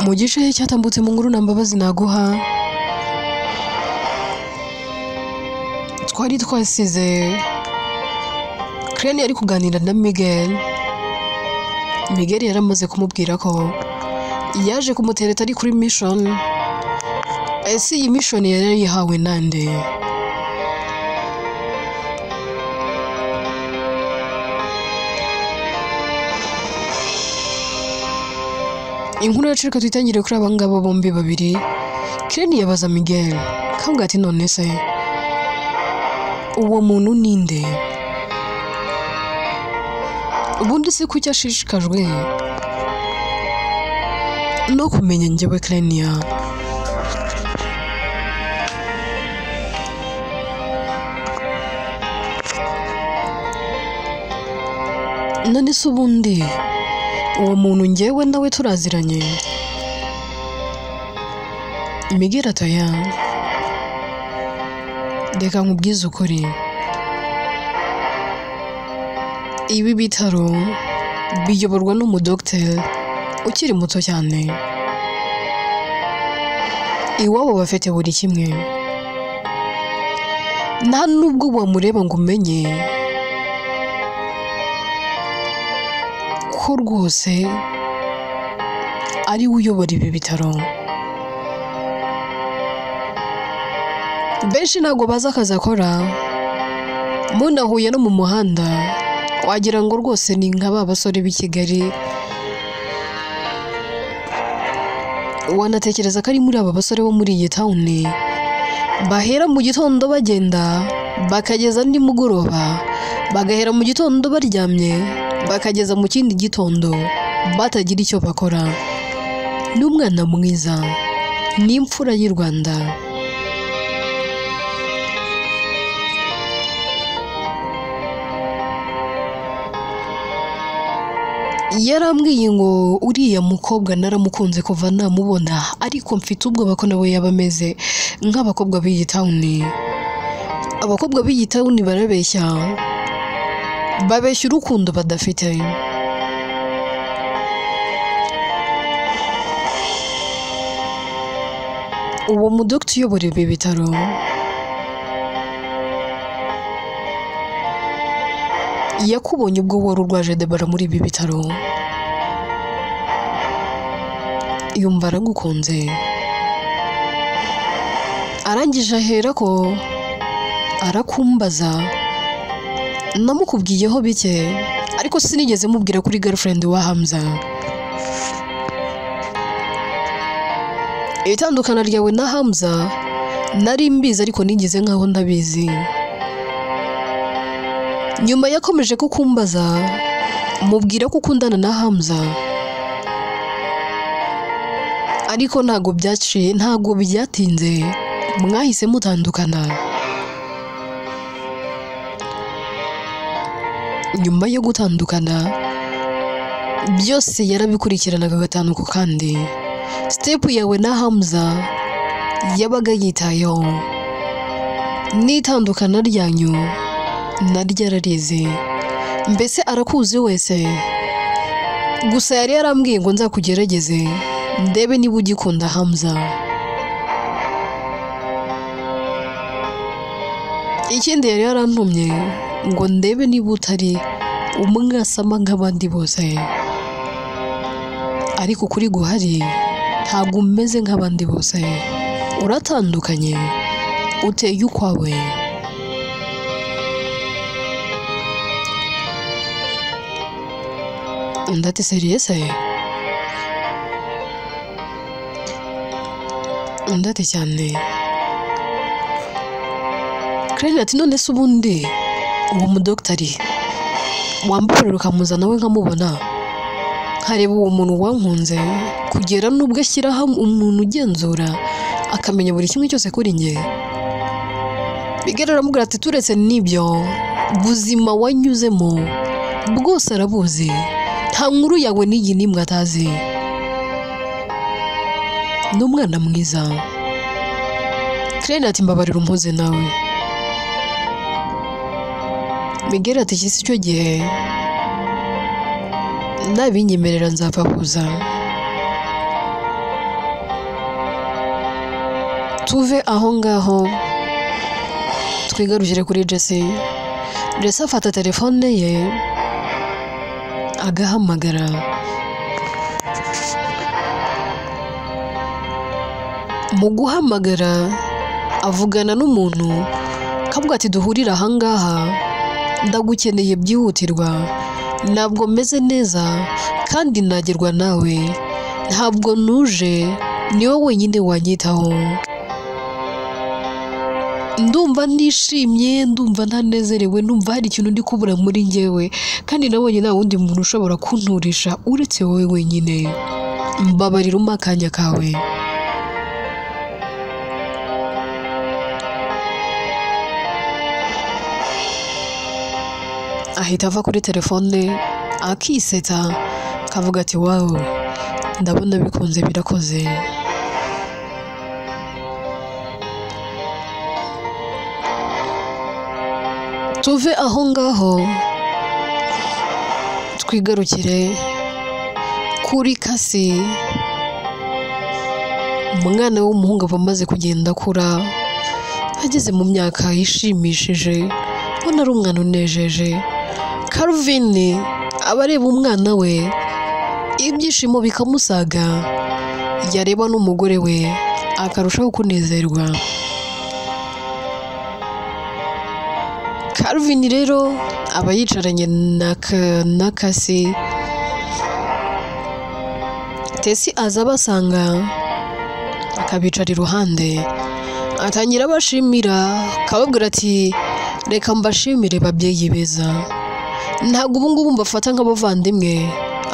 Mu gice cyatambutse mu nkuru nta mbabazi naguha, twari twasize Crane ari kuganira na Miguel. Miguel yaramaze kumubwira ko yaje kumutereta ari kuri mission. Ese iyi mission yari yayihawe nande? Inkuru yacu reka tuyitangire kuri aba ngaba bombi babiri. Crane yabaza Miguel, kamubwira ati none se uwo muntu ninde? Ubundi se kuki ashishikajwe no kumenya njyewe Crane? None se ubundi uwo muntu njyewe nawe turaziranye? Miguel atoya, reka nkubwize ukuri, ibi bitaro biyoborwa n'umudogiteri ukiri muto cyane. Iwabo bafite buri kimwe, nta nubwo wamureba ngo umenye ko rwose ari we uyobora ibi bitaro. Benshi ntabwo bazi akazi akora, munahuye no mu muhanda wagira ngo rwose ni nka ba basore b'i Kigali, wanatekereza ko ari muri aba basore bo muri iyi tawuni bahera mu gitondo bagenda bakageza nimugoroba, bagahera mu gitondo baryamye bakageza mu kindi gitondo batagira icyo bakora. Ni umwana mwiza, ni imfura y'u Rwanda. Yarambwiye ngo uriya mukobwa naramukunze kuva namubona, ariko mfite ubwoba ko nawe yaba ameze nk'abakobwa b'iyi tawuni. Abakobwa b'iyi tawuni barabeshya, babeshya urukundo badafite. Uwo mudogiteri uyobora ibi bitaro yakubonye ubwo wari urwaje Debora muri ibi bitaro, yumva aragukunze, arangije ahera ko arakumbaza. Namukubwiyeho bike, ariko sinigeze mubwira kuri girlfriend wa Hamza. Itandukana ryawe na Hamza nari mbizi, ariko nigeze nkaho ndabizi. Nyuma yakomeje kukumbaza, mubwira ko ukundana na Hamza, ariko ntago byaciye, ntago byatinze, mwahise mutandukana. Nyuma yo gutandukana byose yarabikurikiranaga gatanu ku kandi. Step yawe na Hamza yabaga yitayeho, n'itandukana ryanyu naryo ararizi, mbese arakuzi wese. Gusa yari yarambwiye ngo nzakugerageze ndebe niba ugikunda Hamza. Ikindi yari yarantumye ngo ndebe niba utari umwasama nk'abandi bose, ariko ukuri guhari ntabwo umeze nk'abandi bose, uratandukanye, uteye ukwawe. Undi ati seriye se? Undi ati cyane. Crane ati none se ubundi uwo mudogiteri wambabarira ukamuzana we nkamubona, nkareba uwo muntu wankunze kugera n'ubwo ashyiraho umuntu ugenzura akamenya buri kimwe cyose kuri njye. Miguel aramubwira ati turetse n'ibyo, buzima wanyuzemo bwose arabuzi, nta nkuru yawe n'iyi n'imwe atazi. Ni umwana mwiza. Crane ati mbabarira umpuze nawe. Miguel ati iki si cyo gihe, nabinyemerera nzapfa kuza. Tuve aho ngaho twigarukire kuri Jesse. Jesse afata telefone ye agahamagara. Mu guhamagara avugana n'umuntu kavuga ati duhurira aha ngaha, ndagukeneye byihutirwa, ntabwo meze neza kandi nagerwa nawe, ntabwo nuje, ni wowe wenyine wanyitaho. Ndumva ndishimye, ndumva ntanezerewe, ndumva hari ikintu ndi kubura muri njyewe, kandi nabonye nta wundi muntu ushobora kunturisha uretse wowe wenyine. Mbabarira umpe akanya kawe. Ahita ava kuri telefone akisetsa akavuga ati wawu, ndabona bikunze birakoze. Tuve aho ngaho twigarukire kuri Kasi. Umwana w'umuhungu aba amaze kugenda akura, ageze mu myaka ishimishije, ubona ari umwana unejeje. Calvin aba areba umwana we ibyishimo bikamusaga, yareba n'umugore we akarushaho kunezerwa. Calvin rero aba yicaranye na Kasi. Tesi aza abasanga akabicara iruhande, atangira abashimira, akababwira ati reka mbashimire babyeyi beza, ntabwo ubu ngubu mbafata nk'abavandimwe,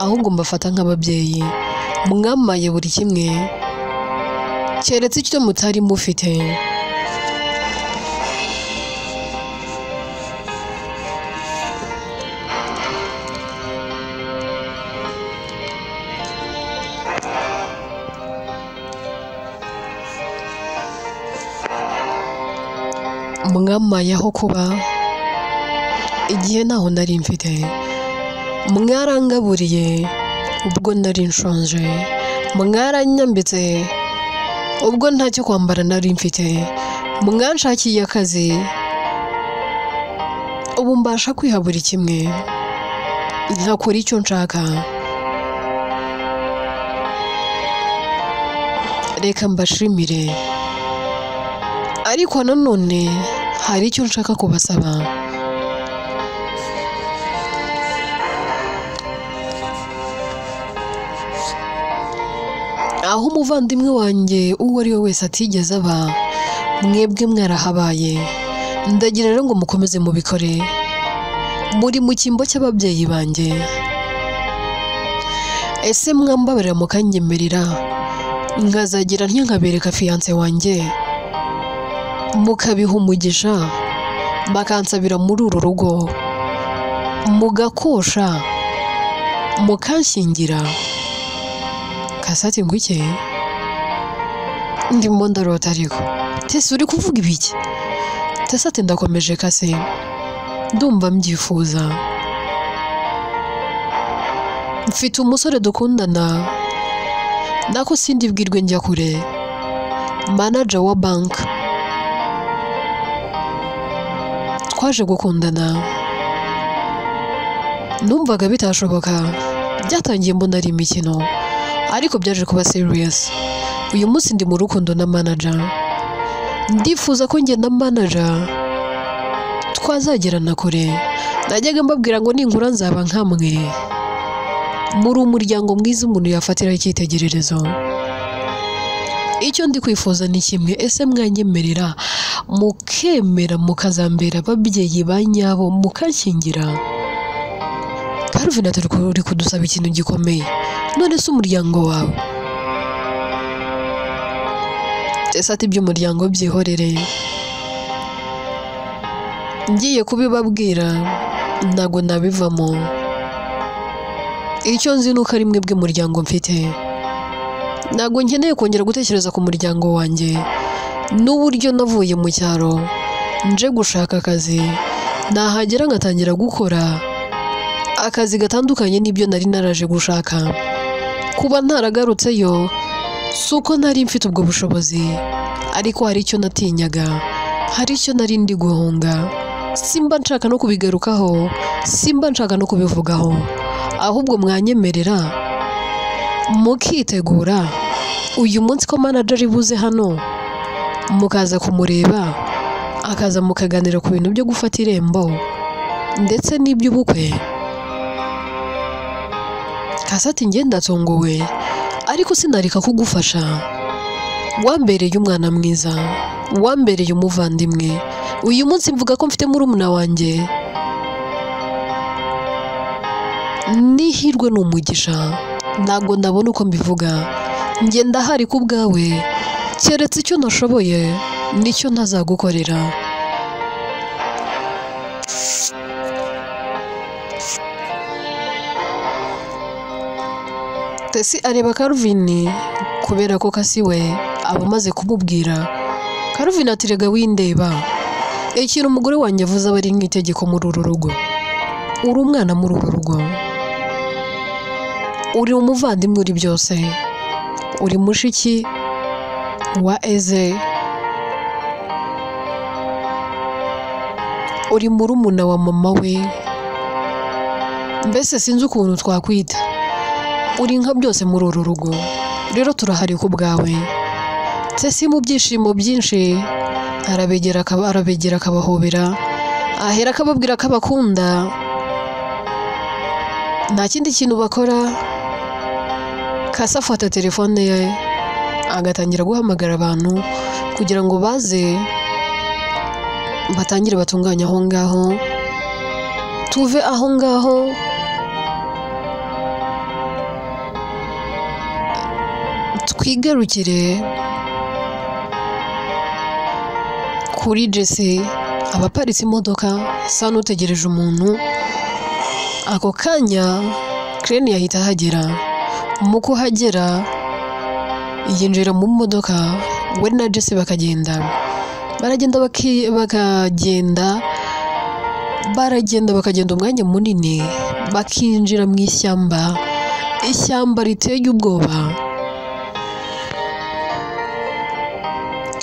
ahubwo mbafata nk'ababyeyi, mwamaye buri kimwe keretse icyo mutari mufite. Mwamaye aho kuba igihe ntaho nari mfite, mwarangaburiye ubwo nari nshonje, mwaranyambitse ubwo ntacyo kwambara nari mfite, mwanshakiye akazi ubu mbasha kwiha buri kimwe, nkakora icyo nshaka. Reka mbashimire, ariko nanone hari icyo nshaka kubasaba. Aho umuvandimwe wanjye uwo ari we wese atigeze aba, mwebwe mwarahabaye, ndagira rero ngo mukomeze mubikore, muri mu cyimbo cy'ababyeyi banjye. Ese mwambabarira mukanyemerera nkazagira ntyo nkabereka fiyanse wanjye, mukabiha umugisha, bakansabira muri uru rugo, mugakosha, mukanshyingira. Kasati ngwike, ndimo ndarota ariko. Tesi uri kuvuga ibiki? Tesi ati ndakomeje Kasi, ndumva mbyifuza. Mfite umusore dukundana, nako sindi bwirwe njya kure, manager wa bank. Twaje gukundana, numvaga bitashoboka, byatangiye mbona ari imikino, ariko byaje kuba serious. Uyu munsi ndi mu rukundo na manager, ndifuza ko njye na manager twazagerana kure. Najyaga mbabwira ngo ninkura nzaba nkamwe, muri umuryango mwiza umuntu yafatiraho icyitegererezo. Icyo ndi kwifuza ni kimwe, ese mwanyemerera mukemera mukazambera ababyeyi ba nyabo mukanshyingira? Calvin ati uri kudusaba ikintu gikomeye, none se umuryango wawe? Tesi ati iby'umuryango byihorere, ngiye kubibabwira ntabwo nabivamo, icyo nzi nuko ari mwebwe muryango mfite, ntabwo nkeneye kongera gutekereza ku muryango wanjye n'uburyo navuye mu cyaro nje gushaka akazi, nahagera ngatangira gukora akazi gatandukanye n'ibyo nari naraje gushaka. Kuba ntaragarutseyo si uko nari mfite ubwo bushobozi, Ariko hari icyo natinyaga, hari icyo nari ndi guhunga. Simba nshaka no kubigarukaho, simba nshaka no kubivugaho, ahubwo mwanyemerera mukitegura uyu munsi ko manager ari buze hano, mukaza kumureba, akaza mukaganira ku bintu byo gufata irembo ndetse n'iby'ubukwe. Kasi ati njye ndatunguwe, ariko sinareka kugufasha. Wambereye umwana mwiza, wambereye umuvandimwe. Uyu munsi mvuga ko mfite murumuna wanjye, n'ihirwe ni umugisha, ntabwo ndabona uko mbivuga. Njye ndahari ku bwawe, keretse icyo nashoboye nicyo ntazagukorera. Tesi areba Calvin kubera ko Kasi we aba amaze kumubwira. Calvin ati rega windeba, ikintu umugore wanjye avuze aba ari nk'itegeko muri uru rugo. Uri umwana muri uru rugo, uri umuvandimwe, uri byose, uri mushiki wa Eze, uri murumuna wa mama we, mbese sinzi ukuntu twakwita, uri nka byose muri uru rugo. Rero turahari ku bwawe. Tesi mu byishimo byinshi arabegera akabahobera, ahera akababwira ko abakunda. Nta kindi kintu bakora, Kasi afata telefone ye agatangira guhamagara abantu kugira ngo baze batangire batunganye aho ngaho, tuve aho ngaho twigarukire kuri Jesse. Abaparitse imodoka sa n'utegereje umuntu. Ako kanya Crane yahita ahagera. Mu kuhagera yinjira mu modoka, we na Jesse bakagenda. Baragenda baragenda bakagenda umwanya munini, bakinjira mu ishyamba, ishyamba riteye ubwoba.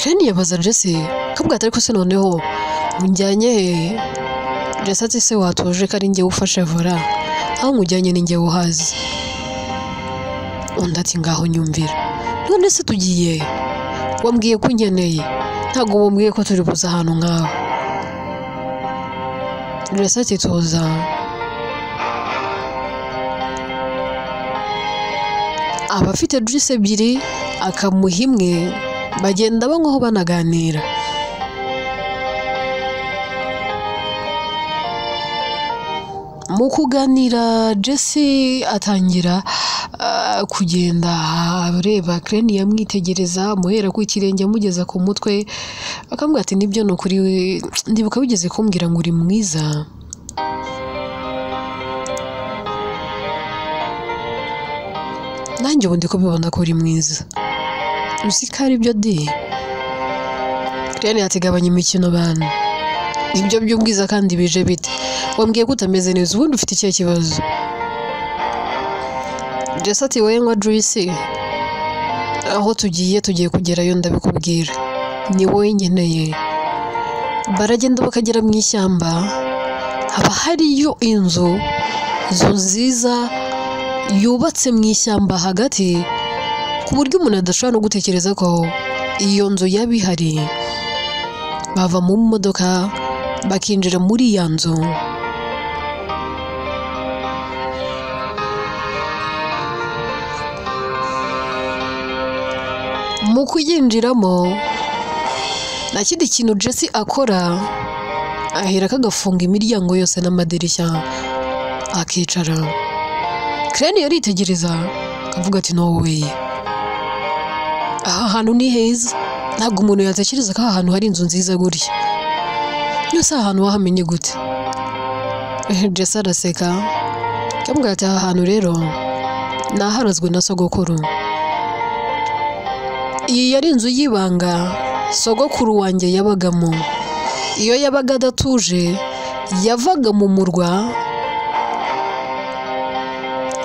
Crane yabaza Jesse akabwira ati ariko se noneho munjyanye he? Jesse ati se watuje ko ari njye ufashe vora, aho nkujyanye ni njye uhazi. Undi ati ngaho nyumvira, none se tugiye? Wambwiye ko unkeneye, ntabwo wambwiye ko turi buze ahantu nkaho. Jesse ati tuza. Aba afite juice ebyiri akamuha imwe, bagenda banywaho banaganira. Mu kuganira Jesse atangira kugenda areba Crane, yamwitegereza amuhera ku kirenge amugeza ku mutwe, akamubwira ati nibyo ni ukuri, ndibuka wigeze kumbwira ngo uri mwiza. Nanjye ubu ndi kubibona ko uri mwiza, uzi ko ari byo di. Crane ati gabanya imikino bana, ibyo by'ubwiza kandi bije bite? Wambwiye ko utameze neza, ubundi ufite ikihe kibazo? Jesse ati wowe nywa juice, aho tugiye tugiye kugerayo ndabikubwira, ni wowe nkeneye. Baragenda bakagera mu ishyamba, haba hariyo inzu nziza yubatse mu ishyamba hagati, ku buryo umuntu adashobora no gutekereza ko iyo nzu yaba ihari. Bava mu modoka bakinjira muri ya nzu. Mu kuyinjiramo nta kindi kintu Jesse akora, ahera akagafunga imiryango yose n'amadirishya akicara. Crane yaritegereza akavuga ati no way, aha hantu ni heza, ntabwo umuntu yatekereza ko aha hantu hari inzu nziza gutya. Yose aha hantu wahamenye gute? Jesse araseka akamubwira ati aha hantu rero naharazwe na sogokuru. Iyi yari inzu y'ibanga sogokuru wanjye yabagamo. Iyo yabaga adatuje yavaga mu murwa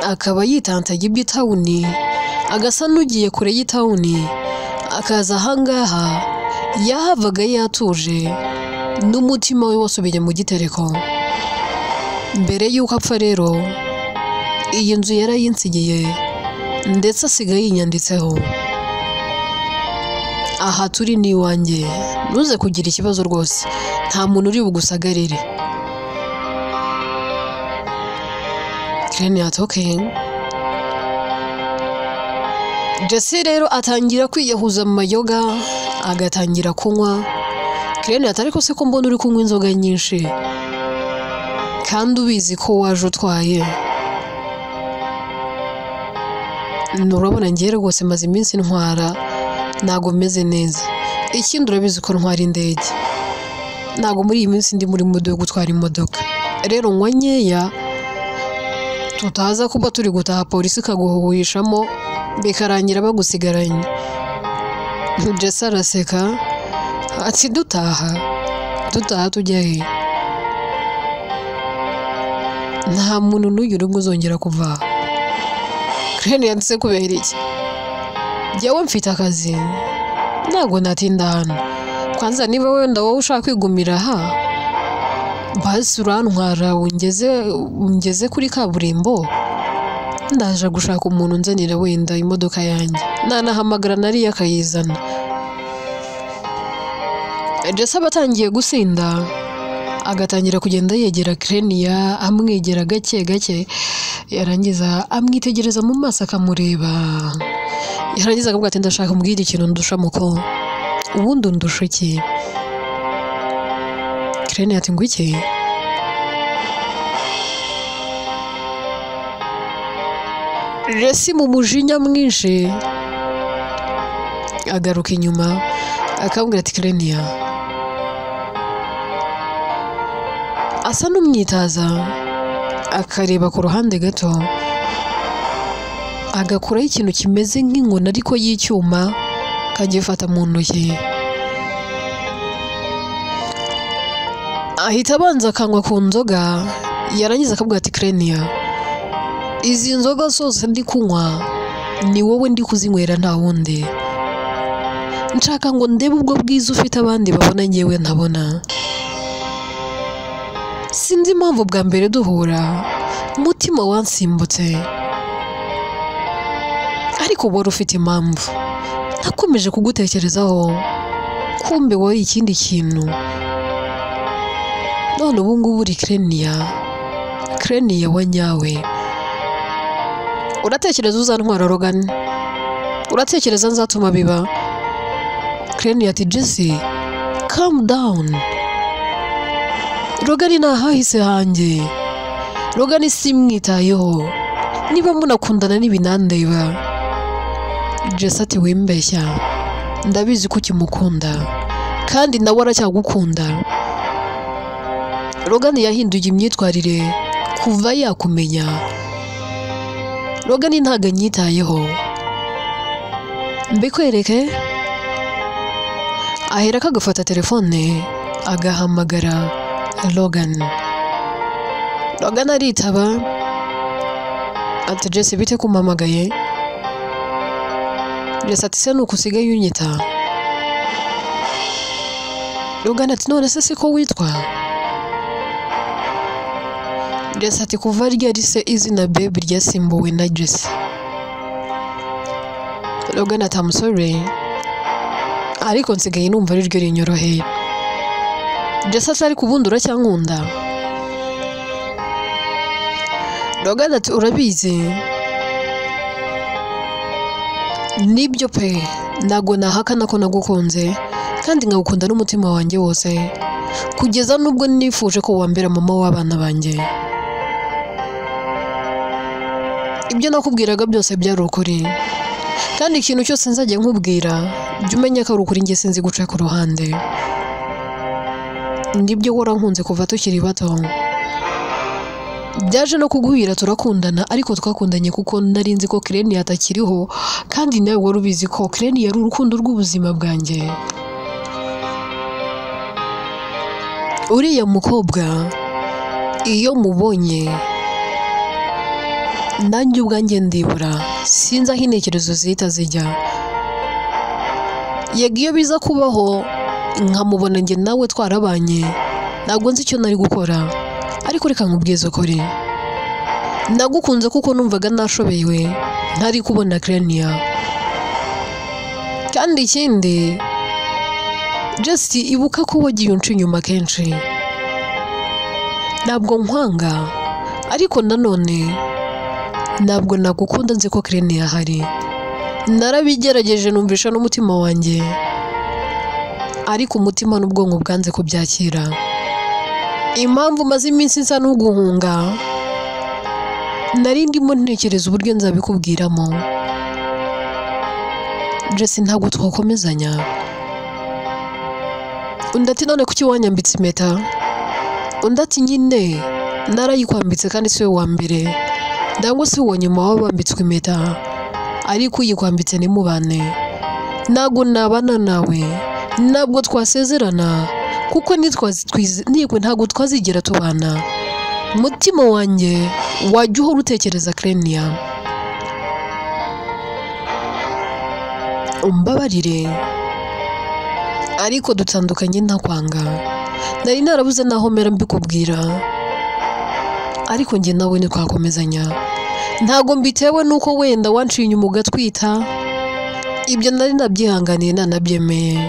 akaba yitantaga iby'itawuni, agasa n'ugiye kure y'itawuni, akaza ahangaha yahavaga yatuje n'umutima we wasubiye mu gitereko. Mbere y'uko apfa rero iyi nzu yarayinsigiye ndetse asigaye yinyanditseho. Aha turi ni iwanjye, ntuze kugira ikibazo rwose, nta muntu uri bugusagarire. Kirene ati okay. Jesse rero atangira kwiyahuza mu mayoga, agatangira kunywa. Kirene ati ariko se ko mbona uri kunywa inzoga nyinshi kandi ubizi ko waje utwaye? Nurabona ngiye rwose maze iminsi ntwara, ntago meze neza. Ikindi urabizi ko ntwara indege, ntago muri iyi minsi ndi muri mudu yo gutwara imodoka. Rero nywa nkeya tutaza kuba turi gutaha polisi ikaguhuhishamo bikarangira bagusigaranye. Jesse araseka ati dutaha dutaha tujya he? Nta muntu n'uyu n'umwe uzongera kuva. Kirene yanditse kubera iki? Jyewe mfite akazi, ntabwo natinda hano. Kwanza niba wenda wowe ushaka kwigumira aha, basi urantwara ungeze kuri kaburimbo, ndaje gushaka umuntu unzanira wenda imodoka yanjye, nanahamagara nariya akayizana. Jesse aba atangiye gusinda, agatangira kugenda yegera Kireniya, amwegera gake gake, yarangiza amwitegereza mu maso akamureba, yarangiza akavuga ati ndashaka umbwire ikintu ndusha muko, ubundi undusha iki? Kireniya ati ngo iki? Jesse mu mujinya mwinshi agaruka inyuma akambwira ati Kireniya, asa n'umwitaza, akareba ku ruhande gato, agakuraho ikintu kimeze nk'inkoni ariko y'icyuma, akagifata mu ntoki, ahita abanza akanywa ku nzoga, yarangiza akavuga ati Kireniya, izi nzoga zose ndi kunywa ni wowe ndi kuzinywera nta wundi. Nshaka ngo ndebe ubwo bwiza ufite abandi babona njyewe ntabona. Sinzi impamvu bwa mbere duhura umutima wansimbutse, ariko wari ufite impamvu. Nakomeje kugutekerezaho, kumbe wari ikindi kintu. None ubu ngubu uri Kireniya, Kireniya wa nyawe. Uratekereza uzantwara Logan? Uratekereza nzatuma biba? Kireniya ati Jesse, calm down. Logan ni ahahise hanjye, Logan simwitayeho, niba munakundana n'ibinandeba. Jesse ati wimbeshya, ndabizi ko ukimukunda kandi nawe aracyagukunda. Logan yahinduye imyitwarire kuva yakumenya. Logan ntago anyitayeho, mbikwereke. Ahera akagafata telefone agahamagara Logan. Logan aritaba ati Jesse bite kumpamagaye? Jesse ati se nuko usigaye unyita? Logan ati none se siko witwa? Jesse ati kuva ryari se izina baby ryasimbuwe na Jesse? Logan ati I'm sorry, ariko nsigaye numva ari ryo rinyoroheye. Jesse ati ariko ubundi uracyankunda? Logan ati urabizi nibyo pe, ntago nahakana ko nagukunze kandi nkagukunda n'umutima wanjye wose, kugeza n'ubwo nifuje ko wambera mama w'abana banjye. Ibyo nakubwiraga byose byari ukuri, kandi ikintu cyose nzajya nkubwira jya umenya ko ari ukuri, njye sinzi guca ku ruhande. Nibyo warankunze kuva tukiri bato, byaje no kuguhira turakundana, ariko twakundanye kuko nari nzi ko Kireniya atakiriho, kandi nawe wari ubizi ko Kireniya ari urukundo rw'ubuzima bwanjye. Uriya mukobwa iyo mubonye nanjye ubwanjye ndibura, sinzi aho intekerezo zihita zijya. Yego iyo biza kubaho nkamubona njye nawe twarabanye, ntabwo nzi icyo nari gukora, ariko reka nkubwize ukuri, nagukunze kuko numvaga nashobewe ntari kubona Clenia. Kandi ikindi, just ibuka ko wagiye unca inyuma kenshi. Ntabwo nkwanga, ariko nanone ntabwo nagukunda nzi ko Clenia ahari. Narabigerageje numvisha n'umutima wanjye, ariko umutima n'ubwonko bwanze kubyakira. Impamvu maze iminsi nsa n'uguhunga, nari ndimo ntekereza uburyo nzabikubwiramo. Jesse ntabwo twakomezanya. Undi ati none kuki wanyambitse impeta? Undi ati nyine narayikwambitse kandi si we wa mbere, ndangwa si uwa nyuma waba wambitswe impeta, ariko uyikwambitse ntimubane. Ntabwo nabana nawe, ntabwo twasezerana, kuko ntabwo twazigera tubana. Umutima wanjye wajya uhora utekereza Clenia. Umbabarire, ariko dutandukanye ntakwanga. Nari narabuze naho mera mbikubwira, ariko njye nawe ntitwakomezanya. Ntabwo mbitewe nuko wenda wanciye inyuma ugatwita, ibyo nari nabyihanganiye nanabyemeye,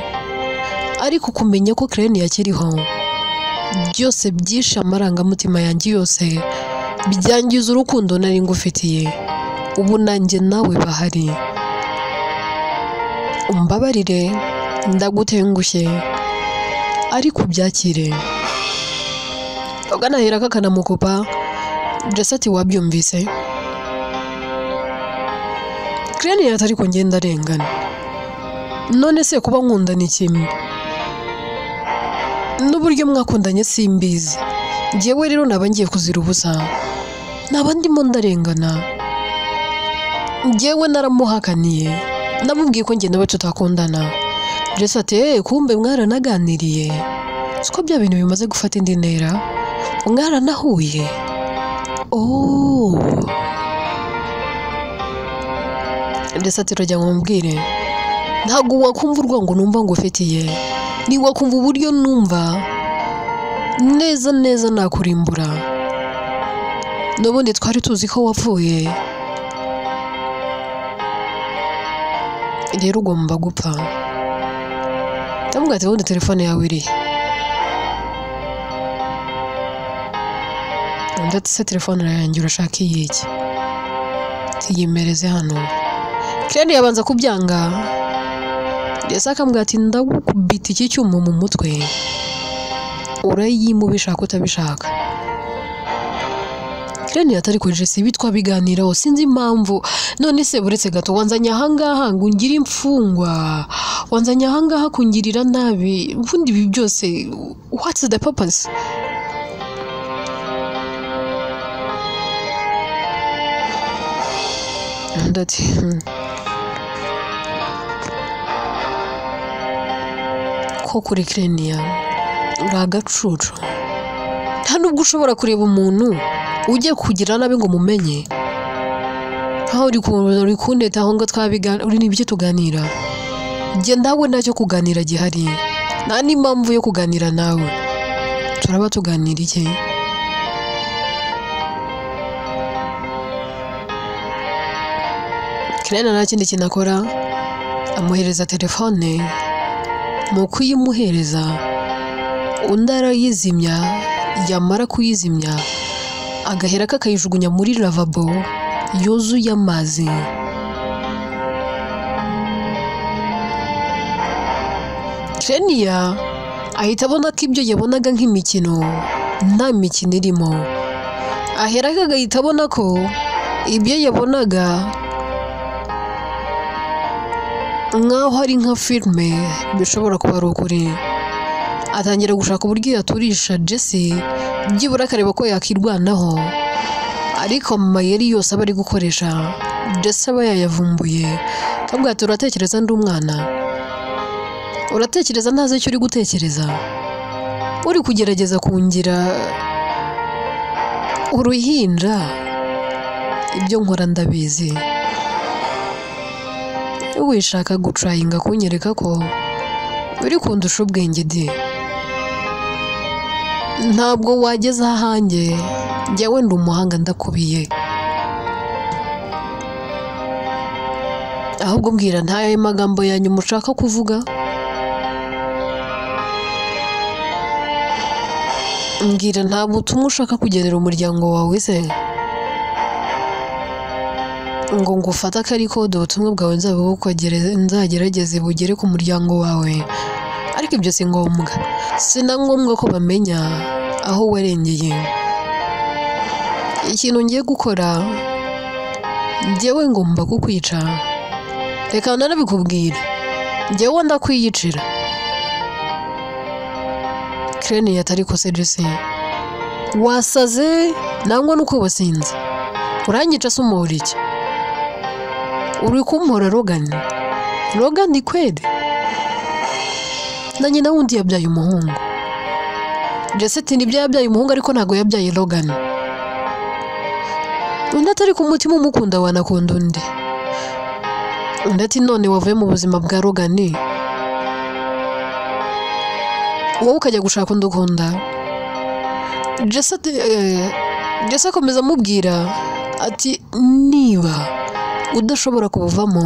ariko kumenya ko Clenia akiriho byose byishe amarangamutima yanjye yose, byangiza urukundo nari ngufitiye. Ubu nanjye nawe bahari. Umbabarire, ndagutengushye, ariko ubyakire. Aganahera kakanamukupa. Jesse ati wabyumvise? Clenia ati ariko ngenda arengana. None se kuba nkunda ni kimwe, n'uburyo mwakundanye simbizi. Njyewe rero naba ngiye kuzira ubusa, naba ndimo ndarengana. Njyewe naramuhakaniye, namubwiye ko njye nawe tutakundana. Jesse ati kumbe mwaranaganiriye, siko bya bintu bimaze gufata indi ntera, mwaranahuye. Oh, Jesse ati rujya ngo mubwire, ntabwo wakumva urwango numva ngufitiye, ntiwakumva uburyo numva neza neza nakurimbura. N'ubundi twari tuzi ko wapfuye, rero ugomba gupfa. Ndamubwira ati ubundi telefone yawe iri? Undi ati se telefone yanjye urashaka iyiki? Tiyimereze hano. Clenia yabanza kubyanga, Jesse akambwira ati ndagukubita iki cyuma mu mutwe, urayima ubishaka utabishaka. Clenia atari kuri Jesse ibi twabiganiraho, sinzi impamvu. None se buretse gato, wanzanye ahangaha ngo ungire imfungwa, wanzanye ahangaha kungirira nabi, ubundi ibi byose what's the purpose? Undi ati ko kuri Clenia uri agacucu, nta nubwo ushobora kureba umuntu ugiye kugira nabi ngo mumenye. Aho uri kundeta aho ngo twabigana, uri n'ibyo tuganira. Njye nawe ntacyo kuganira gihari, nta n'impamvu yo kuganira nawe. Turaba tuganira iki? Clenia nta kindi kintu akora, amuhereza telefone. Mu kuyimuhereza undi arayizimya, yamara kuyizimya agahera kakayijugunya muri lavabo yuzuye amazi. Clenia ahita abona ko ibyo yabonaga nk'imikino nta mikino irimo. Ahera agahita abona ko ibyo yabonaga nkaho ari nka filime bishobora kuba ari ukuri. Atangira gushaka uburyo yaturisha Jesse, byibura akareba ko yakirwanaho, ariko amayeri yose aba ari gukoresha Jesse aba yayavumbuye. Akabwira ati uratekereza ndi umwana? Uratekereza ntazi icyo uri gutekereza? Uri kugerageza kungira uruhinja? Ibyo nkora ndabizi. Wishaka gucayinga kunyereka ko uri kundusha ubwenge di. Ntabwo wageze ahanjye, njyewe ndi umuhanga ndakubiye. Ahubwo mbwira ntayo magambo ya nyuma ushaka kuvuga. Mbwira nta butumwa ushaka kugenera umuryango wawe se? Ngo ngufate akari kode ubutumwa bwawe nzagerageze bugere ku muryango wawe. Ariko ibyo si ngombwa. Si na ngombwa ko bamenya aho warengeye. Ikintu ngiye gukora, njyewe ngomba kukwica. Reka nanabikubwira, njyewe ndakwiyicira. Kreni atari ko se Jesse, wasaze nangwa nuko wasinze? Uranyica se umuhora iki? Uri kumpora Logan? Logan kweli? Na nyina wundi yabyaye umuhungu. Jesse ati nibyo yabyaye umuhungu ariko ntago yabyaye Logan. Undi atari ku mutima umukunda wanakunda undi. Undi ati none wavuye mu buzima bwa Logan, wowe ukajya gushaka undi ukunda. Jesse akomeza amubwira ati niba udashobora kubuvamo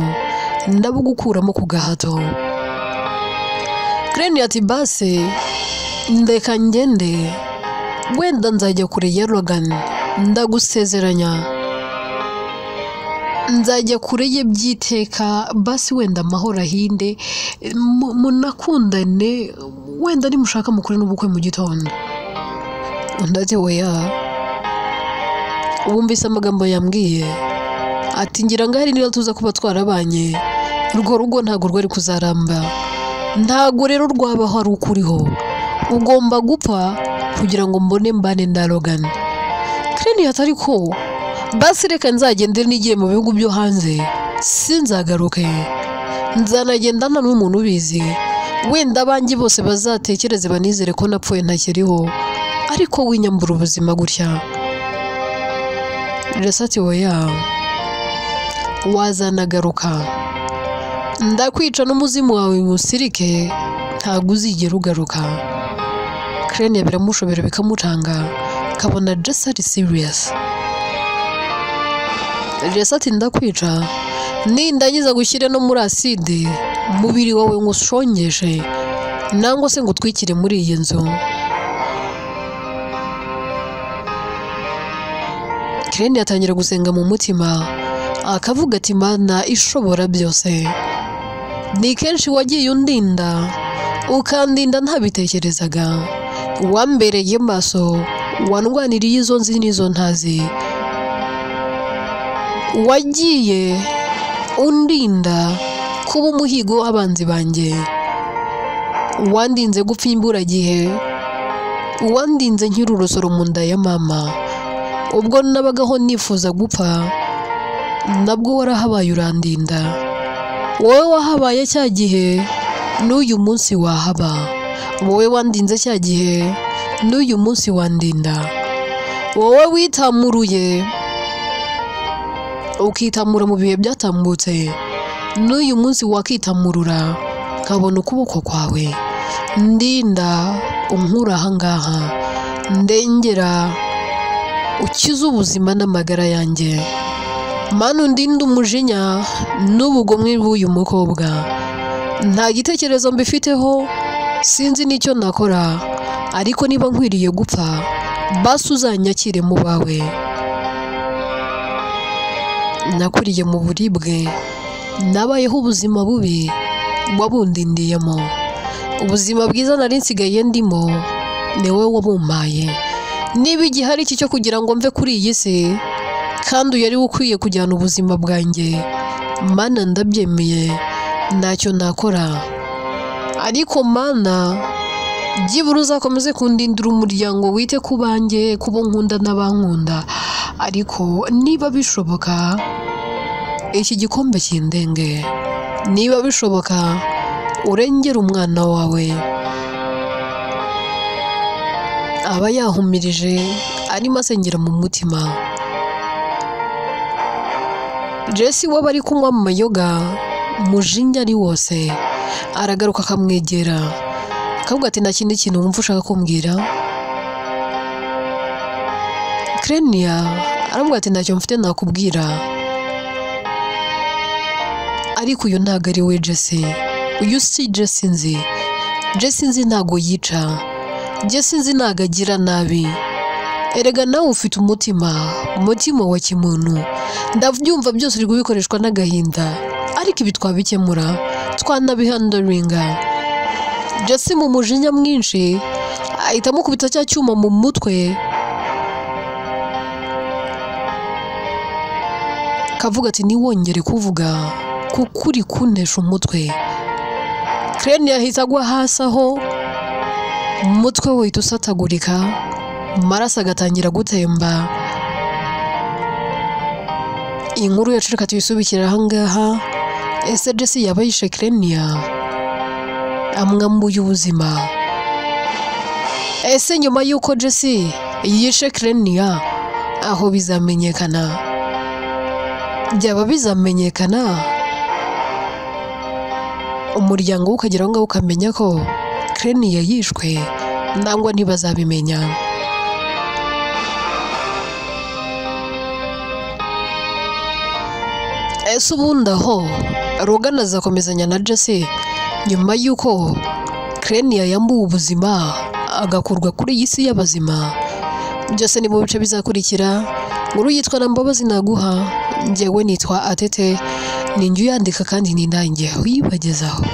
ndabugukuramo ku gahato. Kreni ati base ndeka ngende, wenda nzajya kure ya Logan, ndagusezeranya nzajya kure ye byiteka, basi wenda amahoro ahinde, munakundane, wenda nimushaka mukore n'ubukwe mu gitondo. Undi ati oya. Wumvise amagambo yambwiye ati ngira ngo hari niba tuza kuba twarabanye, urwo rugo ntabwo rwari kuzaramba, ntabwo rero rwabaho ari ukuriho, ugomba gupfa kugira ngo mbone mbane na Logan. Kreni atari ko basi reka nzagende nigiye mu bihugu byo hanze, sinzagaruke, nzanagenda nta n'umuntu ubizi, wenda abanjye bose bazatekereze banizere ko napfuye ntakiriho, ariko winyambura ubuzima gutya. Jesse ati oya, wazanagaruka, ndakwica n'umuzimu wawe musirike, ntabwo uzigera ugaruka. Kreni biramushobera bikamucanga, kabona Jesse ari serious. Jesse ati ndakwica, nindangiza gushyire no muri acide, umubiri wawe ngushongeshe, nangwa se ngutwikire muri iyi nzu. Kreni atangira gusenga mu mutima, akavuga ati Mana ishobora byose, ni kenshi wagiye undinda, ukandinda ntabitekerezaga, wambereye maso, wandwaniriye izo nzi n'izo ntazi, wagiye undinda kuba umuhigo w'abanzi banjye, wandinze gupfa imburagihe, wandinze nkiri urusoro mu nda ya mama, ubwo nabagaho nifuza gupfa, nabwo warahabaye urandinda. Wowe wahabaye cya gihe, n'uyu munsi wahaba. Wowe wandinze cya gihe, n'uyu munsi wandinda. Wowe witamuruye ukitamura mu bihe byatambutse, n'uyu munsi wakitamurura nkabona ukuboko kwawe. Ndinda unkura ahangaha, ndengera ukize ubuzima n'amagara yanjye. Mana undinde umujinya n'ubugomwe bw'uyu mukobwa. Nta gitekerezo mbifiteho, sinzi n'icyo nakora, ariko niba nkwiriye gupfa, basi uzanyakire mu bawe. Nakuriye mu buribwe, nabayeho ubuzima bubi wabundindiyemo. Ubuzima bwiza nari nsigaye ndimo, ni wowe wabumpaye. Niba igihe ari iki cyo kugira ngo mve kuri iyi si, kandi uyu ari we ukwiye kujyana ubuzima bwanjye, Mana ndabyemeye, ntacyo nakora. Ariko Mana, byibura uzakomeze kundindira umuryango, wite ku banjye, ku bo nkunda n'abankunda. Ariko niba bishoboka, iki gikombe kindenge. Niba bishoboka, urengere umwana wawe. Aba yahumirije, arimo asengera mu mutima. Jesse waba ari kunywa amayoga, Umujinya ari wose, aragaruka akamwegera akavuga ati nta kindi kintu wumva ushaka kumbwira. Krenia aramubwira ati ntacyo mfite nakubwira, ariko uyu ntabwo ari we Jesse, uyu si Jesse nzi, Jesse nzi ntabwo yica, Jesse nzi ntabwo agira nabi, erega nawe ufite umutima, umutima wa kimuntu, ndabyumva byose uri kubikoreshwa n'agahinda, ariko ibi twabikemura, twanabihandoringa. Jesse mu mujinya mwinshi ahita amukubita cya cyuma mu mutwe, kavuga ati ntiwongere kuvuga kuko uri kuntesha umutwe. Kreni yahise agwa hasi aho umutwe we uhita usatagurika, amaraso agatangira gutemba. Inkuru yacu reka tuyisubikire aha ngaha. Ese Jesse yaba yishe Krenia amwambuye ubuzima? Ese nyuma y'uko Jesse yishe Krenia aho bizamenyekana? Byaba bizamenyekana umuryango we ukagera aho ngaho ukamenya ko Krenia yishwe, nangwa ntibazabimenya? Ese ubundi aho Logan azakomezanya na Jesse nyuma y'uko Krenia yambuwe ubuzima agakurwa kuri iyi si y'abazima? Byose ni mu bice bizakurikira. Inkuru yitwa na Mbabazi Naguha, njyewe nitwa Atete, ni njye uyandika kandi ni nanjye uyibagezaho.